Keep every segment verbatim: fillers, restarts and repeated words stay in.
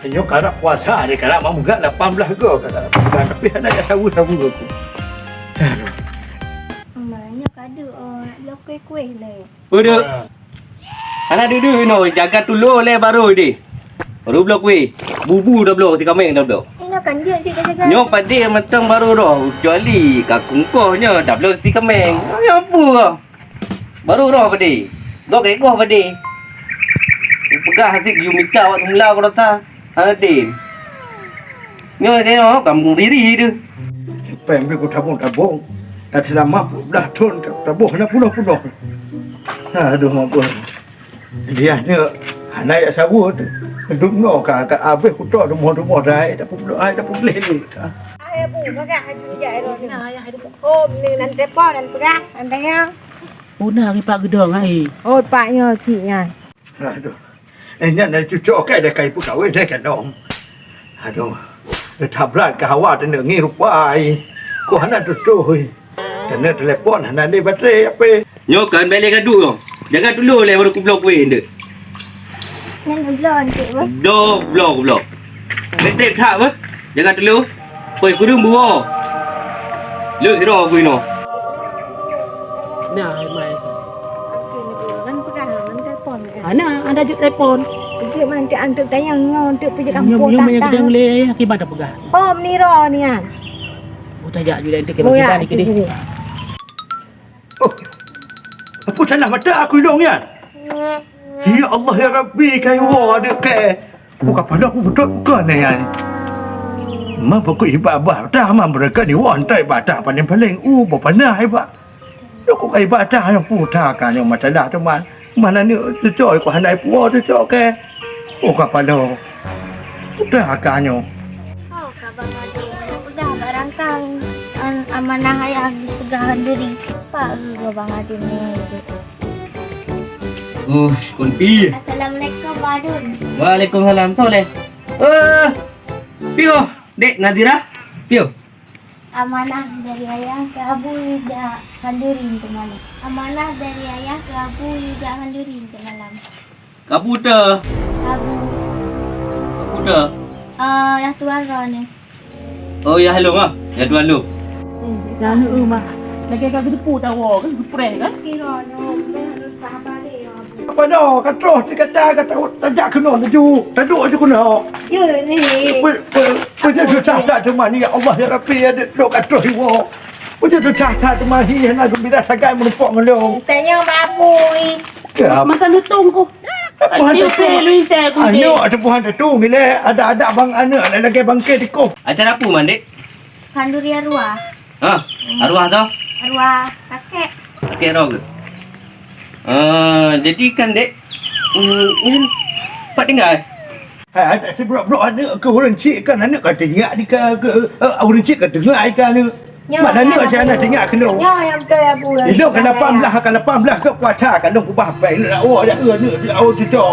Nyoe karab puasa deh, karab mak meugat lapan blah go, karab lapan blah, tapi hana jak saweue-saweue aku. Aduh. Ma, nyoe kadu, oh, nak bloe kueh-kueh lé. Udah. Ah. Hana dudu inoe, jaga tulo lé baru deh. Baru bloe kueh. Bubu dah bloe, si kameng dah bloe. Inoe kan jeuet cit jaga. Nyoe padé mantong baru roh, kecuali ka kungkoh nyoe dah bloe si kameng. Nyoe apa? Baru roh padé. Dok kegoh padé. Peugah hasé geuyue mita awak seumula ku rasa. Adé. Nyoe kayong kampung diri tu. Pèng pih kutabong-tabong. Dah seulama peuet blah thon kutabong hana punoh-punoh. Aduh, mampun. Dia ni hana jak saweue tu. Dum noe ka, ka habéh kuto rumoh-rumoh dah ai, dah peuet blah, ai dah peuet blah ni. Ai, Abu, bagah haju jak ai roh ni. Nah, ayah ada bukom ni, nan telepon, nan peugah, nan tanya. Oh, na, Pak Geudong, ai. Oh, Pak nyoe cit nyan. Aduh. Eh, nyan, nyan cucok kai dah kai peukawen dah kanong. Aduh. Eh, tabrat ka hawa teungeut ngi rupa ai. Ku hana tutoh, ai. Teungeut telepon hana deh baterai ape. Nyoe kan bèk lé gaduek nyoe. Jaga tulo lé baru kubloe kueh ndeuk. Nyan bloe ndeuk, weh. Bloe, bloe, bloe. Trép-trép that, weh. Jaga tulo. Poi, kureueng buwoe. Lheueh sidroe aku inoe. Nah, hai mai. Okey, ni tu. Kan peugah, kan telepon, eh. Ah, nah, ada jeuet telepon. Jeuet man, antuk, antuk tayang nyoe, antuk peujeuet kampung. Nyoe, nyoe, tah, nyoe tah. Gedang lé, akibat dah peugah. Oh, meuniro nian. Oh, tajak ju dah, antuk. Oh, ya, kita ni, kita ni. Oh. Apa salah mata aku ilong nyan? Ya Allah, ya Rabbi, kayu ada ke? Bukan pada aku betul bukan ni, ya. Ma pokok ibadah tah, ma mereka ni wah entai ibadah paling-paling. Uh, berpanah ibadah. Aku ka ibadah yang puta kan yang masalah tu, man. Mana ni cucok aku hana ipuo cucok ke? Oh, kapalo. Puta kan nyo. Oh, ka Bang Adun. Peugah barangkang an-, amanah ayah dipeugah diri. Pak, gua Bang Adun ni. Uh, kunti. Assalamualaikum, Bang Adun. Waalaikumsalam. Soleh. Eh, piyo, Dek Nazira? Piyo? Amanah dari ayah ke Abu ijak khanduri untuk malam. Amanah dari ayah ke Abu ijak khanduri untuk malam. Kabu te. Abu. Kabu te. Ah, ya tuan roh ni. Oh, ya halo mah. Ya tuan lu. Eh, jangan lu mah. Lagi kau gitu pun tahu kan, gepreh kan? Kira lu, harus paham balik ya. Apa dah? Ka troh, si kata, kata, tajak keunoe laju. Taduek laju keunoe. Ya, ni. Pe-, pe-, pe-, susah that teuma ni, ya Allah, ya Rabbi, ya, dok ka troh iwoe. Pe-, susah that teuma hi, hana gembira sagai meureumpok ngon lôn. Tanya babu, ih. Ya. Mata lutong ku. Apa hantu tu? Aduh, ada buhan tu, ngilai. Ada, ada bang aneuk, lagi bangke dikoh. Acara apa, Mandek? Khanduri arwah. Ha, arwah tu? Arwah kakek. Kakek roh ke? Ah, jadi kan, Dek, hmm, ini pat tinggal? Hai, ada si brok-brok aneuk ke ureueng cik kan, aneuk ka teuingat di ka, ke, eh, ureueng cik ka teuingat di ka aneuk. Nyoe, mak aneuk cak aneuk teuingat keunoe. Nyoe nyang beutôi, Abu. Ilong ka lapan blah, ka lapan blah ke puasa, ka lôn kubah pai, nak oh, ada aneuk, nak oh cuco.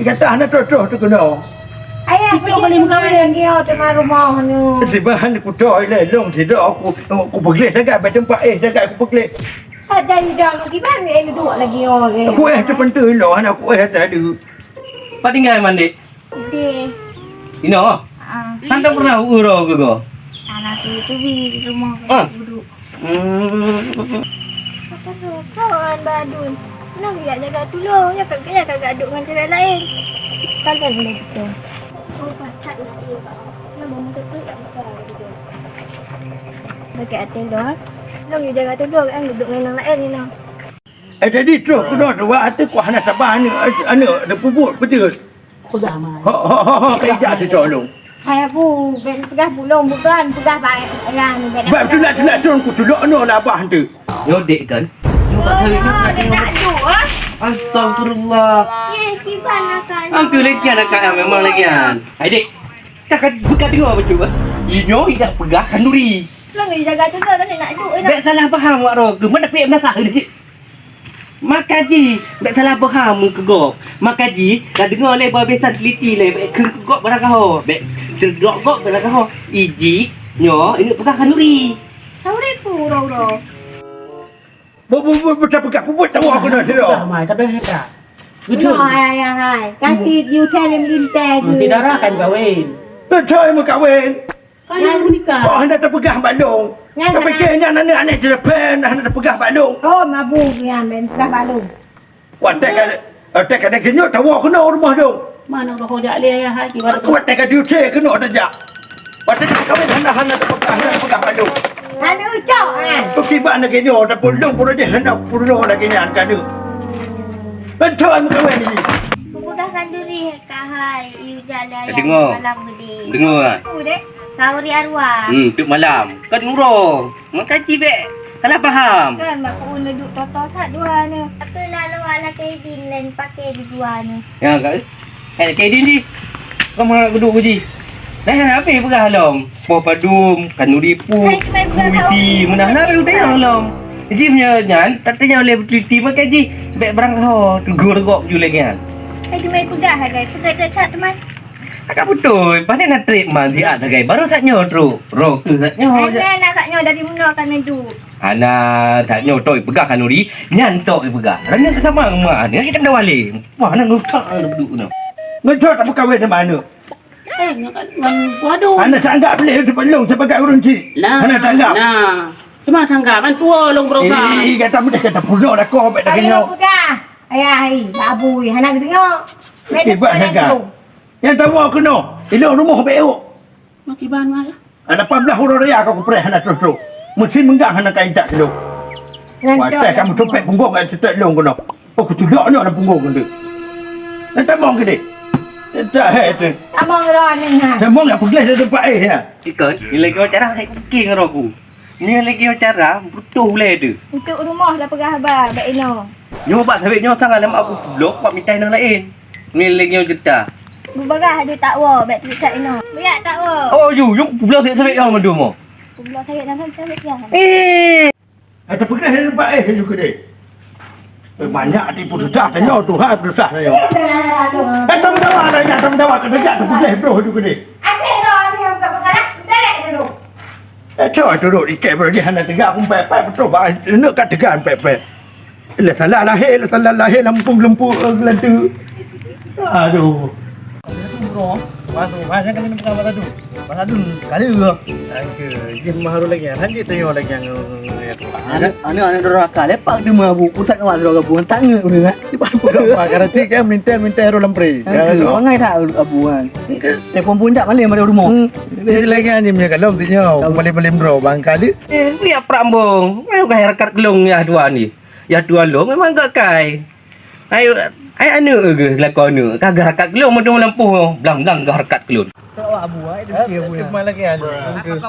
Kata aneuk troh-troh tu keunoe. Ayah, itu kali mengkawin lagi, oh, tengah rumah ni. Sibahan ku toh, ilai long sidok, aku, aku pegleh sangat, baca empat eh, sangat aku pegleh. Ada idang lagi, bang, eh, duduk lagi, oh, eh. Aku eh, tu pentu ilong, anak aku eh, tadi. Pat tinggai, Mandek? Di. Ino? Ah. Kan tak pernah urau ke kau? Anak aku itu di rumah, ah, duduk. Hmm. Apa tu? Kawan badun. Nang jak jaga tulung, ya kat, ya kat gaduk ngan cewek lain. Kalian udah gitu. Oh, pacat lah dia. Nama muka tu tak buka gitu. Pakai atas doang. Nang you jaga tulung, kan duduk ngan yang lain ni, nang. Eh, jadi troh keunoe dua ateueh ku hana sabar aneuk, aneuk, aneuk peubuet peue. Peugah, Ma. Ho, ho, ho, ho, keu ijak cuco lôn. Hai Abu, bèk peugah bulông, bukan, peugah baik, ya, ni, bèk. Baik, tulak, tulak, turun, ku tulak, no, lah, bah, tu. Nyoe dek kan? Nyoe kat sawit nyoe, kat nyoe. Astagfirullah. Ye, kiban akan. Angka lagi anak kaya memang lagi an. Hai, dek. Dah kan, bukan dengar apa cuba? Inyo tidak peugah khanduri. Lôn jaga tu dah, nak duk, nak. Bèk salah paham, wak roh. Keu mana pek meunasah, dek? Maka jih, bèk salah paham keu gob. Maka jih, ka deungoe lé bah bisan teliti lé, bèk kheun keu gob barangkaho, bèk ceudob gob barangkaho. Iji, nyoe, ini peugah khanduri. Khanduri ku, uroe-uroe. Bu, bu, bu, bu, tapeugah, bu, bu, tawa aku dah sidroe. Dah, Mai, tapi hebat. Beutôi. Hai, hai, hai. Kan ti you tell him lintèe. Hmm, si Dara kan kawin. Beutôi meukawen. Kan yang menikah. Oh, hana tapeugah bak lôn. Nyan hana. Tapike nyan aneuk-aneuk jeulapan, hana tapeugah bak lôn. Oh, mabu nyan, ben peugah bak lôn. Watèe ka, watèe ka geunyoe tawoe keunoe rumoh lôn. Mana roh jak lé ayah hai, kiban. Watèe ka diusé keunoe tajak. Watèe ka kawin hana, hana tapeugah, hana tapeugah bak lôn. Hana ucok, eh. Kiban lagèe nyoe, dapur lôn pun hana peurunoe lagèe nyan ka neuk. Beutôi meukawen ni. Kupeugah khanduri hai ka hai, yue jak lé ayah malam geudeh. Deungoe. Deungoe, ah. Aku dek. Khanduri arwah. Hmm, teuk malam. Kan uroe. Maka cibèk salah paham. Kan mak ku neuduek toto that dua nyoe. Aku lalu ala Kaidin lain pakai di dua nyoe. Ya, Kak. Eh, Kaidin di. Kamu nak duduk uji. Dah habis peugah lom. Poh padum, kanuri pu, puisi, meunah na udah lom. Ji meunyo nyan, tak tanya oleh teliti pakai ji. Bèk barang ho, tegur gok ju lagi nyan. Eh, cuma peugah hai, guys. Peugah that teman. Agak beutôi, pandai na trép man siat sagai. Baru saat nyoe trok. Roh tu saat nyoe. Hana na saat nyoe dari meunoe ka neuduek. Hana saat nyoe trok peugah khanuri, nyan tok peugah. Raneuk sama ma, ni kita dah wali. Wah, na nutak na beduk na. Ngeujot tak peukawen sama aneuk. Eh, nyoe kan ngon waduh. Hana sanggap lé teupeu lôn sebagai ureueng chik. Nah, hana sanggap. Nah. Cuma sanggap kan tua lôn berosa. Eh, kata mudah kata pulok dah kau bèk dah nyoe. Peugah. Ayah, hai, bak abu, hana geudeungoe. Kiban sanggap. Nyang tawoe keunoe, ilôn rumoh bèk ôk. Makiban mah ya. Ada lapan belas uroe raya ka kupreh hana troh-troh. Meusi meunggang hana ka intat keu lôn. Watèe ka meucupet punggong ka intat lôn keunoe. Oh, kucudok nyoe lam punggong keunoe. Nyan tamong keudeh. Entah hai tu. Tamong roh ni ha. Tamong nyang peugléh dari tempat eh ya. Ikon, nilai kau cara hai kuking roh ku. Nyan lagèe cara beutôi ulèe teuh. Untuk rumoh dah peugah haba bak inoe. Nyoe bak sabé nyoe sang lam aku pulo kuat mitai nyang laén. Nyan lagèe nyoe cerita. Bubagah ada tak wo bak cerita inoe. Biak tak wo. Oh, yu, yu pulo sabé-sabé nyang mandum mo. Pulo sabé nyang sabé nyang. Eh. Ada peugah yang nampak eh yu kedai. Banyak tipu susah tanyoe, Tuhan susah tanyoe. Eh, teumeudakwa lagèe nyan, teumeudakwa keuneuk jak teupeugah broh tu keudeh. Até droe ni nyang buka perkara, dalek dulu. Eh, cok tu duk ikat broh jih hana teuga pun pèt-pèt beutôi bah neuk ka teuga pèt-pèt. Lah salah lahé, lah salah lahé lam pung leumpuk, eh, geulatu. Aduh. Masuk, masuk kali ni bukan masa tu. Masa tu kali ke? Angke, jih mah harus lagi, han jih tengok lagi yang, eh, Aneuk, aneuk, aneuk durhaka, lepak tu mah, Bu. Pusat ngon droe gabungan, tak ngeut ureueng, eh. Bukan, bukan, karena cik kan minta, minta roh lempre. Eh, ya, tu. Bangai tak, Abu, kan? Telepon pun tak malèe mari rumah. Hmm. Jadi lagi ni punya kalau mestinya, malèe-malèe droe, bang kali. Eh, ni apa rambung? Ayo, gaya rekat gelung ya, dua ni. Ya, dua lo, memang gak kai. Hai, hai aneuk geuh, lakoe aneuk. Ka geuh rakat keu lôn meudong lampu, blang-blang geuh rakat keu lôn. Tok awak abu, ai, dia fikir abu, ya. Cuma lagi aneuk.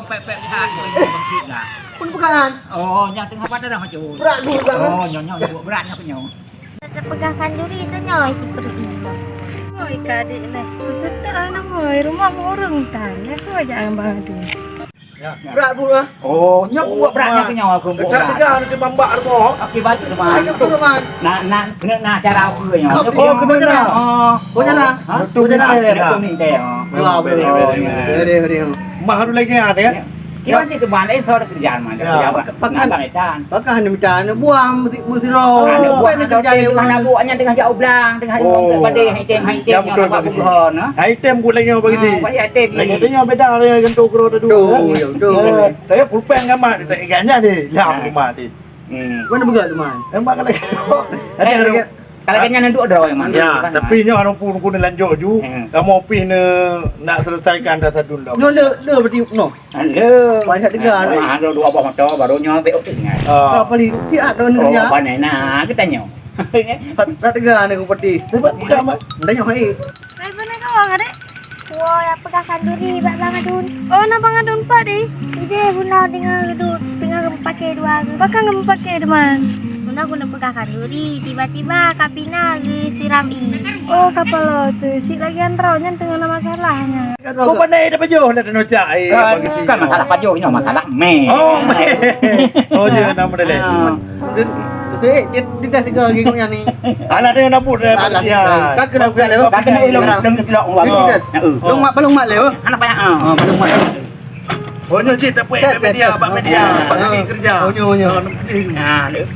Pun bukan. Oh, nyang teungoh pada dah macam. Berat dulu, Bang. Oh, nyoe, nyoe, nyoe, berat nyoe, nyoe. Teupeugah khanduri tu nyoe, si pergi. Oi, ka adik neh. Khusus tak anak, oi, rumah ureueng tan. Aku ajak abang adu. Brat bu ah. Oh, nyoe buet brat nyoe keunyoe aku buet. Dekat brat. Tiga nanti mambak rumoh. Okey, balik rumah. Ayo ke rumah. Nak, nak, kena nak cara apa nyoe? Oh, kena cara. Oh. Kau cara. Ha? Kau cara. Kena tu minta, oh. Ya, boleh, boleh, boleh. Boleh, boleh. Mah tu lagi ada ya. Kita nanti ke mana, eh, soal kerjaan mana? Ya. Kerja apa? Pakai. Pakai ni macam mana? Buang mesti, mesti roh. Ada buat kerja ni, mana buatnya tengah jauh belang, tengah jauh pada item, item yang apa bukan, ha? Item buat lagi apa gitu? Ah, balik item. Lagi tu nyoe beda dengan tu kru tu. Tu, ya, tu. Eh, saya pulpen gamak, tak ingatnya deh. Ya, rumah tu. Hmm. Mana buka tu, Man? Tembak lagi. Ada lagi. Kalau kena duduk ada orang, Man. Ya, tapi nyoe orang pun, pun lanjut ju. Hmm. Kamu pih ne nak selesaikan dah satu dong. Nyoe le, le berarti, no. Halo. Banyak dengar, eh. Halo dua buah motor, baru nyoe bek otik ngai. Ah. Kau paling siap tu, Nur, ya? Oh, pandai nah, kita nyoe. Tak, tak dengar ni, aku pedih. Sebab tidak, Mak. Dah nyoe, eh. Hai, mana kau, Adek? Wah, ya peugah khanduri bak Bang Adun. Oh, na Bang Adun pat, eh? Ide guna dengan Adun, dengan geupakai dua. Pakon geupakai, teman? Guna, guna peugah khanduri, tiba-tiba ka pina geusiram ié. Oh, kapal tu. Cit lagi antrau nyan teungoh na masalah nyan. Kau pandai dah pajoh dah teunoh cak, eh, kan, bagi kan masalah pajoh nyoe, masalah meh. Oh, meh. Oh, je nama dia. Ah. Dia, dia, dia, dia dah tiga gigong yang ni. Alah, dia nak buat dia. Alah, dia. Kan kena buat dia. Kan kena elok, elok, elok, elok. Heeh. Long mat, long mat le. Anak banyak, ah. Ah, long mat. Oh, nyoe cit tak buat media, bak media, bak sisi kerja. Oh, nyoe, nyoe. Ah, dia.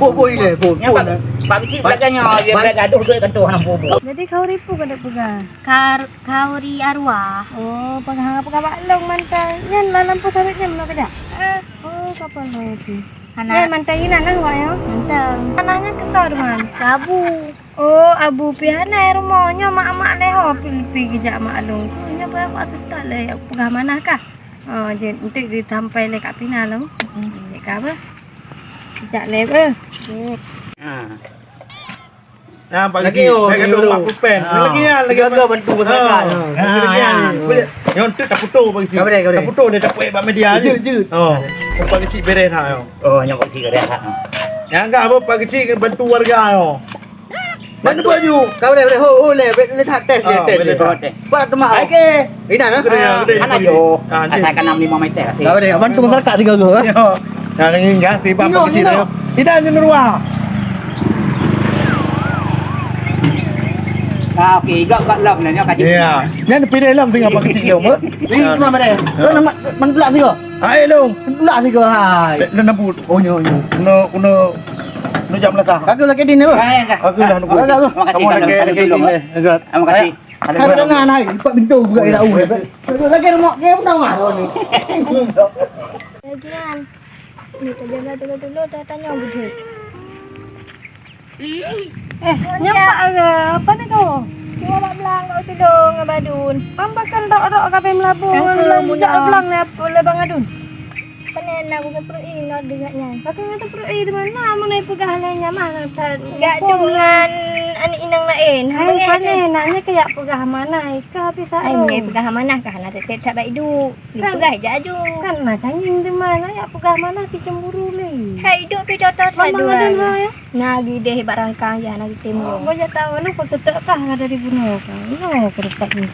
Boh, boh ilèe, boh, boh. Pak Keuchik lagèe nyoe, dia gadoh duit kantor hana boh-boh. Jadi khauri peue ka peugah? Khauri arwah. Oh, peugah, peugah bak lôn mantong. Nyan lam lampôh sawét nyan meunoe keuh jak? Eh, oh, kapal lôn tu. Hana. Nyan mantong inan arwah nyoe? Mantong. Tanah nyan keu soe teuma? Keu Abu. Oh, Abu pih hana rumoh nyoe, mak-mak lé ho pih geujak mak lôn. Nyoe peugah mak lôn lé peugah manah kah? Oh, jeuet enteuk geusampai lé Kak Pina lom. Jeuet ka beuh. Jak lé beuh. Jeuet. Ha. Nah, Pak Keuchik, oh, lagi dua puluh pen. Ha. Lagi ya, lagi. Tiga bantu masyarakat. Ha. Ha, ya. Boleh. Yang tu tak foto Pak Keuchik. Ka boleh, ka boleh. Tak foto dia tak buat bak media. Jeuet, jeuet. Oh. Pak Keuchik beres ha, yo. Oh, nyang Pak Keuchik beres ha. Yang agak apa Pak Keuchik bantu warga, yo. Bantu baju. Ka boleh, boleh. Ho, ho, leh, leh, leh, tes, leh, tes, leh. Tes. Buat temak. Okey. Inan, ha? Hana jauh. Ah, asal kan enam lima meter. Ka boleh. Bantu masyarakat tiga go, ha? Ya. Nah, ni kan, tiba Nino, Pak Keuchik Nino. Inan ni Nurwa. Ah, okey, gak, gak lom nanya kat sini. Ya. Nyan pilih lom tinggal Pak Keuchik lom, ha? Ih, cuma mana? Kau nama, mana pula tiga? Hai, lom. Pula tiga, hai. Lom nabut. Oh, nyo, nyo. Kena, kena, kena jam belakang. Aku lagi din apa? Ya, ya, ya. Aku dah nunggu. Terima kasih, kamu lagi, lagi din, eh. Terima kasih. Hai, hai, hai, hai, lipat pintu buka kita, uh, lipat. Lagi rumah, dia pun tahu, ah. Lagian, ni kerja lah dulu-dulu, dah tanya bujur. Eh, nyampak ke? Apa ni kau? Cuma bak belang kat situ ngon badun. Am pakan rok-rok ka abéh meulabu ngon belang, jak belang lé, lé Bang Adun. Pane na ku peuru'i ngon deungon nyan. Pakai ngon peuru'i di mana? Amun ai peugah lé nyan mah that. Gak tu ngan aneuk inong laén. Hai, pane nak nyan kayak peugah mana ai ka bisa. Ai, nyai peugah mana ka hana teutab bak idup. Kan. Peugah jak aju. Kan na kanyang di mana ya peugah mana si cemburu lé. Hai, idup pi toto that dua. Mama ada ya? Na gideh bak rangkang ya na gitemu. Oh, banyak tahu lu kau setek kah ada di bunoe kah? Lo ke depan ni.